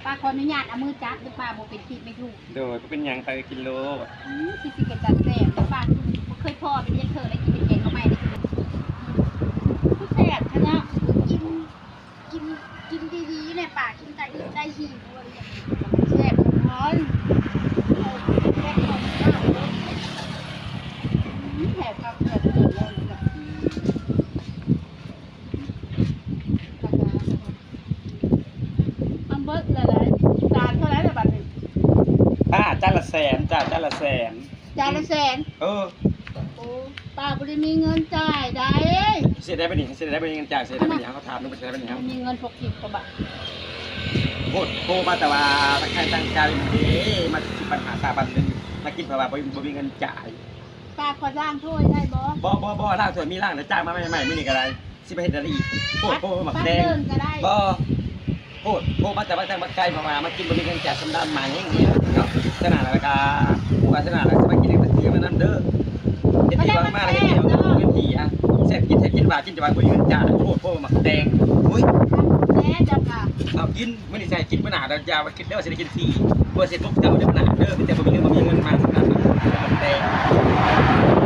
ປ້າຂໍອະນຸຍາດເອົາມືຈັບເດີ ປ້າບໍ່ເປັນພິດໄປທຸກ. ໂດຍ ບໍ່ເປັນຫຍັງ ໄປກິນໂລດ. ອືມ ຄືຊິເປັນຕາແຊບ ແຕ່ປ້າຄືບໍ່ເຄີຍພໍ້ເປັນຈັກເທື່ອ ແລ້ວກິນເປັນແກງໜໍ່ໄມ້ໄດ້ກິນ. ຄືແຊບແທ້ເນາະ ກິນ ກິນ ກິນດີໆ ແນ່ປ້າ ກິນຕາອີ່ມຕາຫິວ ແຊບ. ອືມ ແຊບຄັກແຊບແນ່. ມັນເບິດແລ້ວໃດ໋ ຈານເທົ່າໃດລະບັດນີ້? ປ້າ ຈານລະແສນຈ້າ ຈານລະແສນ. ຈານລະແສນ? ເອີ. ໂອ້ ປ້າບໍ່ໄດ້ມີເງິນຈ່າຍໃດ໋. ຊິເຮັດໄດ້ບາດນີ້ ຊິເຮັດໄດ້ບາດນີ້ ເງິນຈ່າຍ ຊິເຮັດໄດ້ບາດນີ້ ເຮົາຖາມເບິ່ງ ຊິເຮັດໄດ້ບາດນີ້ ເຮົາ ບໍ່ມີເງິນ ຫົກສິບກວ່າບາດ. ໂພດໂພ ປ້າ ແຕ່ວ່າຕັ້ງໃຈ ເອີ ມາຊິປັນຫາສາມພັນ ມາກິນ ເພາະວ່າບໍ່ ບໍ່ມີເງິນຈ່າຍ. ປ້າ ຂໍລ້າງຖ້ວຍໄດ້ບໍ່? ບໍ່ ບໍ່ ບໍ່ ລ້າງຖ້ວຍມີລ້າງແລ້ວ ຈ້າງມາໃໝ່ໆ ມື້ນີ້ກໍໄດ້. ຊິໄປເຮັດຫຍັງອີກ? ໂພດໂພ ໝາກແຕງ. ບໍ່ ໂພດໂພ ມາແຕ່ວ່າຈັ່ງມາໄກ ເພາະວ່າມາກິນບໍ່ມີເງິນຈ່າຍ ສຳລັບມາແຮງເນາະ. ສະນັ້ນແລ້ວກໍ ວ່າສະນັ້ນແລ້ວ ຊິມາກິນແຕ່ເທື່ອມານຳເດີ. ເຮັດທີ່ວ່າມາແລ້ວເຮັດທີ່ວ່າເປັນທີ່ ອະ ແຊບກິນແຊບກິນ ວ່າກິນແຕ່ວ່າບໍ່ມີເງິນຈ່າຍ. ໂພດໂພ ໝາກແຕງ. ໂອ້ຍ ແຊບເຈົ້າກະ ເອົາກິນ ມື້ນີ້ຊິໃຫ້ກິນ ມື້ໜ້າດອກ ຢ່າວ່າຄິດເດີວ່າຊິໄດ້ກິນຟຣີ. ບໍ່ຊິພົບເຈົ້າເດີ ມື້ໜ້າເດີ. ມີແຕ່ບໍ່ມີເງິນ ບໍ່ມີເງິນມາ ສຳລັບໝາກແຕງ.